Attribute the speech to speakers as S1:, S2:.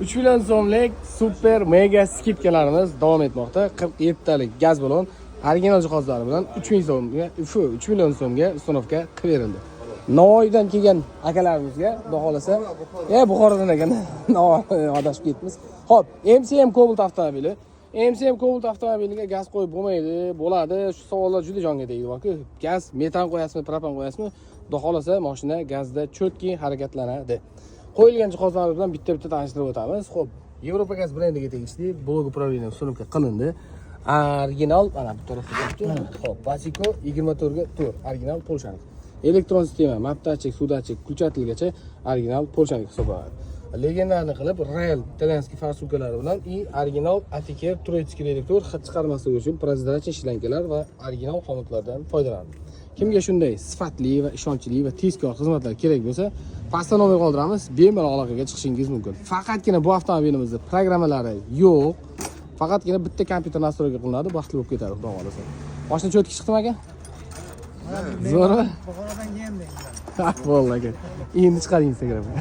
S1: 3 million so'mlik super mega скидка larimiz davom etmoqda. 47 talik gaz balon original jihozlari bilan 3 ming so'mga, 3 million so'mga установка qilib berildi. Navoiydan kelgan akalarimizga, xudo xohlasa, Buxorodan ekan. Navoiy, adashib ketibmiz. Xo'p, MCM Cobalt avtomobili. MCM Cobalt avtomobiliga gaz qo'yib bo'lmaydi, bo'ladi. Shu savollar juda jonga tegdi. Gaz, metan qo'yasizmi, propan qo'yasizmi? Xudo xohlasa, mashina gazda чётко harakatlanadi. Qo'yilgan jihozlar bilan bitta-bitta tanishtirib o'tamiz. Xo'p, Yevropa gaz brendiga tegishli блок управления установка qilindi. Original mana bu tarafda turibdi. Xo'p, Vasiko 24 ga 4 original Polshanik. Elektron sistema, map датчик, suv датчик, включатель gacha original Polshanik hisoblanadi. Легендарный qilib Real итальянский форсунка lari bilan и original Atiker турецкий reduktor, hid chiqarmasligi uchun прозрачный шланг lar va original xomutlardan foydalanadi. Kimga shunday sifatli va ishonchli va tezkor xizmatlar kerak bo'lsa, pastda nomer qoldiramiz, bemalol aloqaga chiqishingiz mumkin. Faqatgina bu avtomobilimizda programmalari yo'q. Faqatgina bitta kompyuter настройка qilinadi, baxtli bo'lib ketadi, xudo xohlasa. Mashina чётко chiqdimi, aka? Zo'rmi?
S2: Buxorodan keldik.
S1: Bo'ldi, aka. Endi chiqadi Instagramga.